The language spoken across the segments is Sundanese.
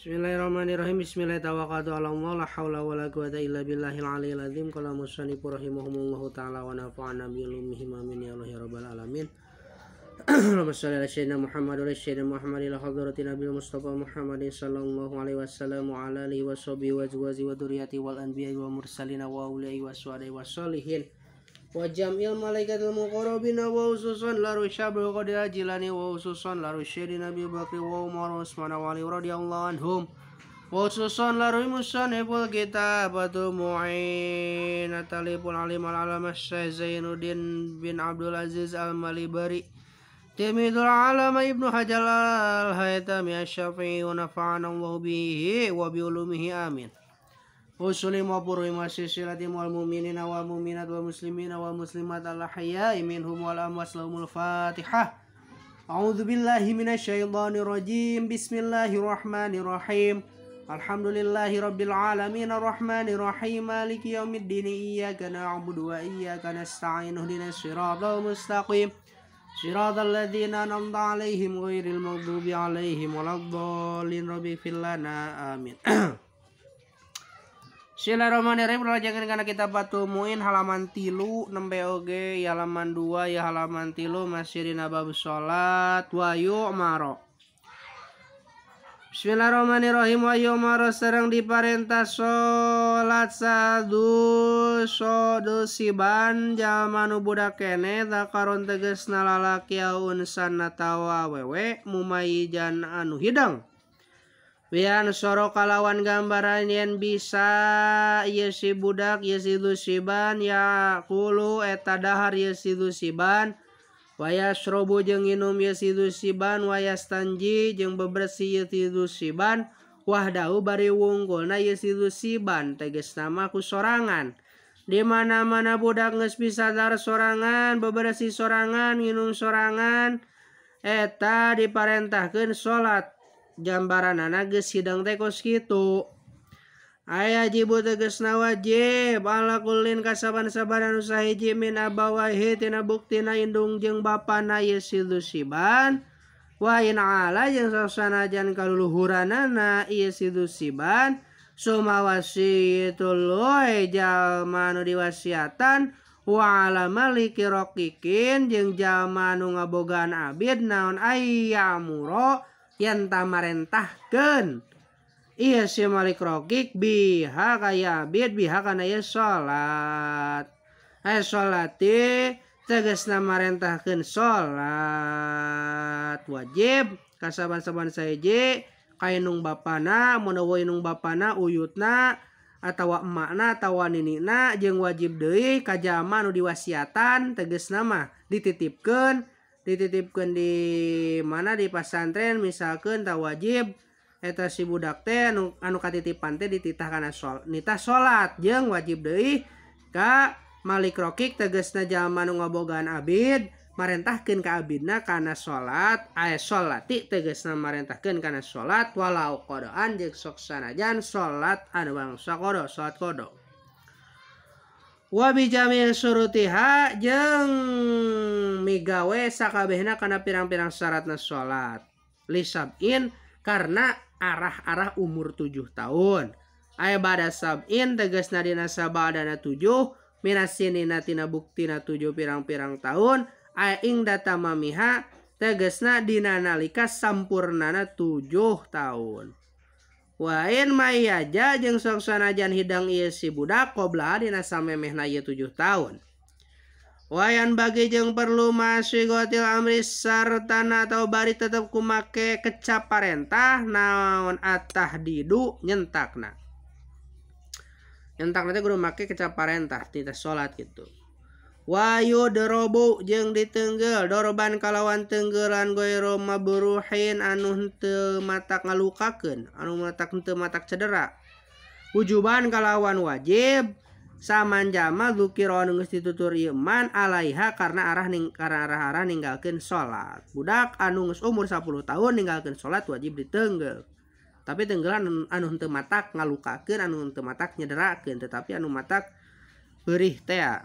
Bismillahirrahmanirrahim. Bismillahirrahmanirrahim. La haula wala quwata illa billahil aliyil azim. Qala musannif rahimahumullahu taala wa nafa'ana bi ulumihi amin ya Allah ya rabbal alamin. Allahumma shalli ala sayyidina Muhammad wa ala sayyidina Muhammad ila hadrati nabiyil mustafa Muhammad sallallahu alaihi wasallam wa ala alihi washabihi wa azwajihi wa dzurriyyatihi wal anbiya'i wal mursalin wa awliya'i washuhada'i wassalihin wa jam'il malaikatil muqarrabin wa khususan la rusyabil qadir jilani wa khususan la rusyadi Nabi Bakri wa Umar Utsman wa Ali radhiyallahu anhum wa khususan la musanniful kitabatu mu'in atalipul alim al alam Syekh Zainuddin bin Abdul Aziz Al Malibari Timidul alama Ibnu Hajar Al Haytami Asy-Syafi'i wa nafa'ana Allahu bihi wa bi ulumihi amin. Usulim wa buruhim wa silsilatim wal mu'minina wal mu'minat wal muslimina wal muslimat al ahya'i minhum wal amwat lahumul Fatihah. A'udzu billahi minasyaitonir rajim. Bismillahirrahmanirrahim. Alhamdulillahi rabbil alamin arrahmanir rahim maliki yaumiddin iyyaka na'budu wa iyyaka nasta'in ihdinas siratal mustaqim siratal ladzina an'amta 'alaihim ghairil maghdubi 'alaihim waladdallin rabbighfir lana amin. Bismillahirrahmanirrahim. Jangan karena kita Fathul Muin halaman 3 nembe oge ya halaman 2 ya halaman 3 masih dina bab salat wa yu'maro. Bismillahirrahmanirrahim. Wa yu'maro sareng diparentah salat sadu sodosiban jalma nu budak kene zakaron tegasna lalaki au unsan atawa awewe mumayyijan anu hidang. Wian soro kalawan gambaran yen bisa ieu si budak ieu si dusiban ya kulu eta dahar ieu si dusiban wayasrobu jeung nginum ieu si dusiban wayastanji jeung bebersih ieu si dusiban wahdahu bari wungkulna ieu si dusiban tegasna mah ku sorangan. Di mana-mana budak geus bisa dahar sorangan, bebersih sorangan, nginum sorangan eta diparentahkeun salat. Gambaranana geus hidang teh kos kitu. Aya jibu tegasna wajib ala kullin kasaban-saban anu sahiji min abawaihi tina buktina indung jeung bapana ieu si dusiban wa in ala jeung sasanajan kaluluhuranana ieu si dusiban suma wasiyatul jalma anu diwasiatan wa ala maliki raqiqin jeung jalma anu ngabogaan abid naon ayyamuro yen tamarentahkeun ieu si malik rokik biha kaya abid biha kana ieu salat. Aya salati tegasna marentahkeun salat wajib kasaban-saban sahiji ka indung bapana mun eueuh indung bapana uyutna atawa emakna atawa ninina jeung wajib deui ka jalma nu diwasiatan tegasna mah dititipkeun di mana di pasantren misalkan tak wajib eta si budak teh anu katitipan teh dititah kana nitah salat jeung wajib deui ka malik rokik tegasna jalma nu ngabogaan abid marentahkeun ka abidna kana salat aya salati tegasna marentahkeun kana salat walau qadaan jeung sok sanajan salat anu bangsa qada salat qada wa bi jami' syurutiha jeung migawe sakabehna kana pirang-pirang syaratna salat lisabin karena arah-arah umur 7 tahun. Aya bada sabin tegasna dina sabadana 7 minasinina tina buktina 7 pirang-pirang tahun aya ing data mamiha tegasna dina nalika sampurnana 7 tahun. Wain mayaja jeung sok sanajan hidang ieu si budak qobla dina samemehna ieu 7 tahun. Wayan bagi jeung perlu masigotil amri sartana atau bari tetep kumake kecap parentah naon atahdidu nyentakna. Nyentakna teh kudu make kecap parentah tita salat gitu. Wayu dorobu jeung ditenggel doroban kalawan tenggelan goiro mabruhin anu henteu matak ngalukakeun anu matak henteu matak cedera wujuban kalawan wajib samanjama dzukira anu geus ditutur ieu man alaiha karena arah ning karena arah-arah ninggalkeun salat. Budak anu geus umur 10 tahun ninggalkeun salat wajib ditenggel. Tapi tenggelan anu henteu matak ngalukakeun anu henteu matak nyederakeun tetapi anu matak beurih tea.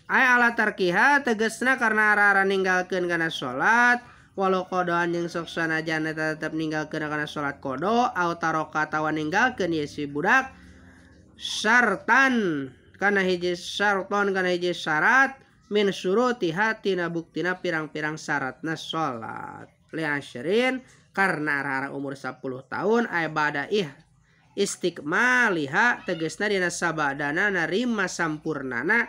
Ay ala tarkiha tegasna karena arah-arah ninggalkeun kana salat Walau qodoan jeung sok sanajan eta tetep ninggalkeun kana salat qodo au taroka atawa ninggalkeun ieu si budak syartan kana hiji syarton kana hiji syarat min syurutiha tina buktina pirang-pirang syaratna salat li asyirin karena arah-arah umur 10 tahun ay bada ih istikmaliha tegasna dina sabadana narima sampurnana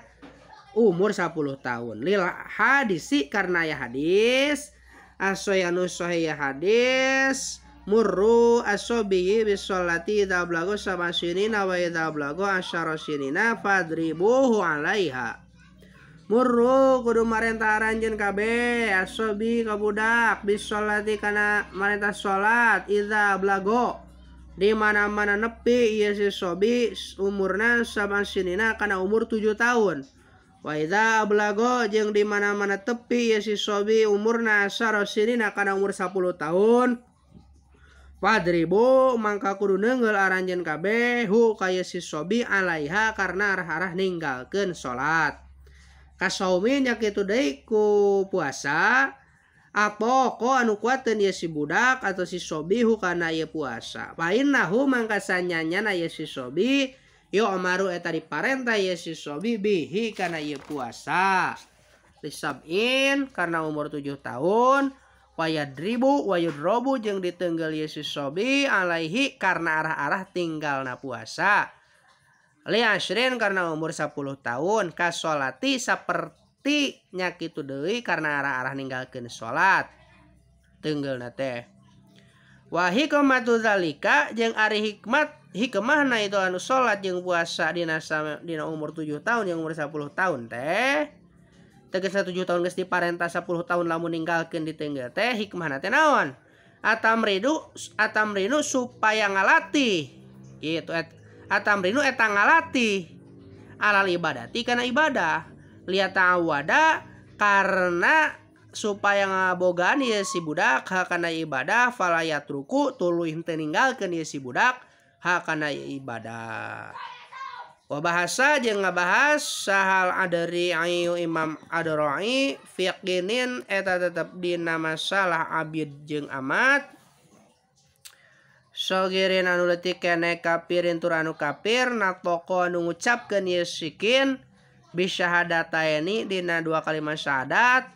umur 10 tahun lil hadisi karena ya hadis asoyanu sahih hadis murru asobi bisolati idza blago sab'a sinina wa idza blago asyara sinina fadribuhu alaiha. Murru kudu marentah aranjeun kabeh asobi ka budak bisolati kana marentah salat idza blago di mana-mana nepi ieu si sobi umurna sab'a sinina kana umur 7 tahun. Wa idza ablago jeung di mana-mana tepi ieu si sobi umurna asyara sinina kana umur 10 tahun. Fadribu mangka kudu neunggeul aranjeun kabeh hu ka ieu si sobi alaiha karena arah-arah ninggalkeun salat. Kasaumi nya kitu deui ku puasa atoko anu kuateun ieu si budak atau si sobi hu kana ieu puasa. Fa innahu mangka sanyanyana ieu si sobi yo amaru eta diparentah ieu si sobi bihi kana ieu puasa. Lisab'in karena umur 7 tahun wayadribu wayudrobu jeung ditenggel ieu si sobi alaihi karena arah-arah tinggalna puasa. Li asrin karena umur 10 tahun kasolati saperti nya kitu deui karena arah-arah ninggalkeun salat tenggelna teh. Wa hikmatu zalika jeung ari hikmat hikmahna itu anu salat jeung puasa dina dina umur 7 tahun jeung umur 10 tahun teh tegasna 7 tahun geus diparentah 10 tahun lamun ninggalkeun ditenggel teh hikmahna teh naon atamrinu supaya ngalatih gitu atamrinu eta ngalatih alal ibadati kana ibadah liyata'awada karena supaya ngabogaan ieu si budak hakana ibadah falayatruku tuluy henteu ninggalkeun ieu si budak hakana ibadah. Wa bahasa jeung ngabahas sahal adri ayu Imam Adrai fiqinin eta tetep dina masalah abid jeung amat sogirin anu leutik kene kafirin tur anu kafir natoko anu ngucapkeun ieu sikin bisyahadataini dina dua kalimat syahadat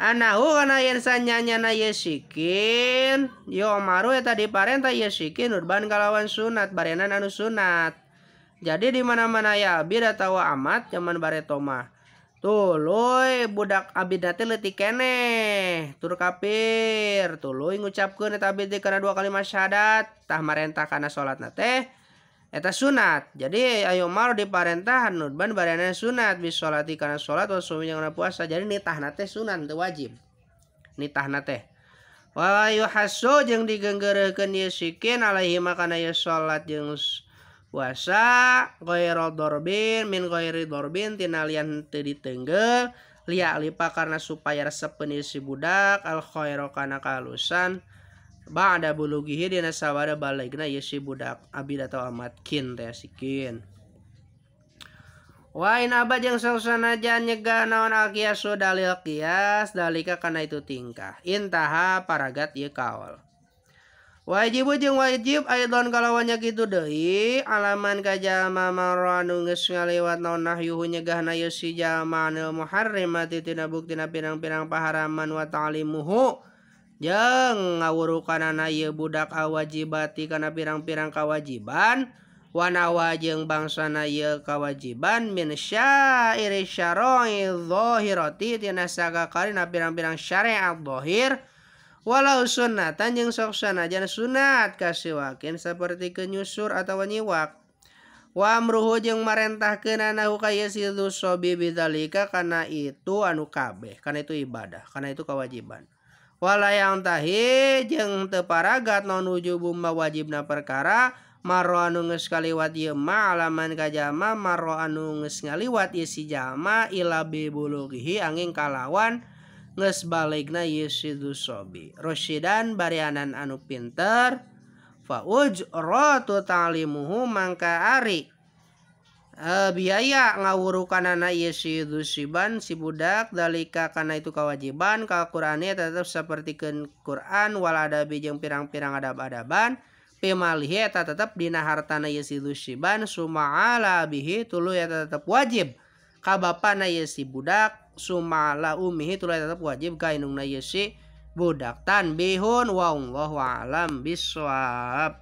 anahu kana yen sanyanyana ieu sikin yo maru eta diparentah ieu sikin urban kalawan sunat barenan anu sunat. Jadi di mana-mana ya abid atawa amat zaman bareto mah tuluy budak abid teh leutik keneh tur kafir tuluy ngucapkeun eta abid teh kana dua kalimat syahadat tah marentah kana salatna teh eta sunat. Jadi ayo mar diparentah nudban barenan sunat bisolati kana salat wa sumi jeung kana puasa. Jadi nitahna teh sunat teu wajib nitahna teh. Wa yuhassu jeung digenggeurekeun ieu sikin alaihi makana ieu salat jeung puasa ghairu darbin min ghairi darbin tina lian teu ditenggel liya lipa karena supaya resepeun ieu si budak al khairu kana kahalusan ba'da bulughihi dina sawada baligna ieu si budak abid atau amat kin teh sikin. Wa in abad jeung sanajan nyegah naon al qiyasu dalil qiyas dalika kana itu tingkah intaha paragat ieu kaol. Wajib jeung wajib aidon kalawan nya kitu deui alaman ka jalma marra anu geus ngaliwat naon nahyuhu nyegahna ieu si jalma anil muharrimati tina buktina pirang-pirang paharaman wa ta'limuhu jeung ngawurukanana ieu budak awajibati kana pirang-pirang kawajiban wa nawa jeung bangsana ieu kawajiban min syairi syara'i zahirati tina sakakarina pirang-pirang syariat zahir walau sunnatan jeung sok sanajan sunat kasiwakin seperti kenyusur atawa nyiwak. Wa amruhu jeung marentahkeunana ka ieu si sobi bidzalika kana itu anu kabeh kana itu ibadah kana itu kewajiban. Wala yang tahi jeung teu paragat naon wujubu wajibna perkara maro anu geus kaliwat ieu ma alaman ka jalma maro anu geus ngaliwat ieu si jalma ila bi bulughihi angin kalawan geus baligna ieu si sobi rosyidan barianan anu pinter fa ujratu ta'limuhu mangka ari Biaya ngawurukanana ieu si dusiban si budak dalika kana itu kewajiban ka Qur'ane tetep sapertikeun Qur'an wal adabi jeung pirang-pirang adab-adaban pimalihi eta tetep dina hartana ieu si dusiban summa ala bihi tuluy eta tetep wajib ka bapana ieu si budak summa ala ummihi tuluy tetep wajib ka indungna ieu si budak. Tanbihun wallahu a'lam bissawab.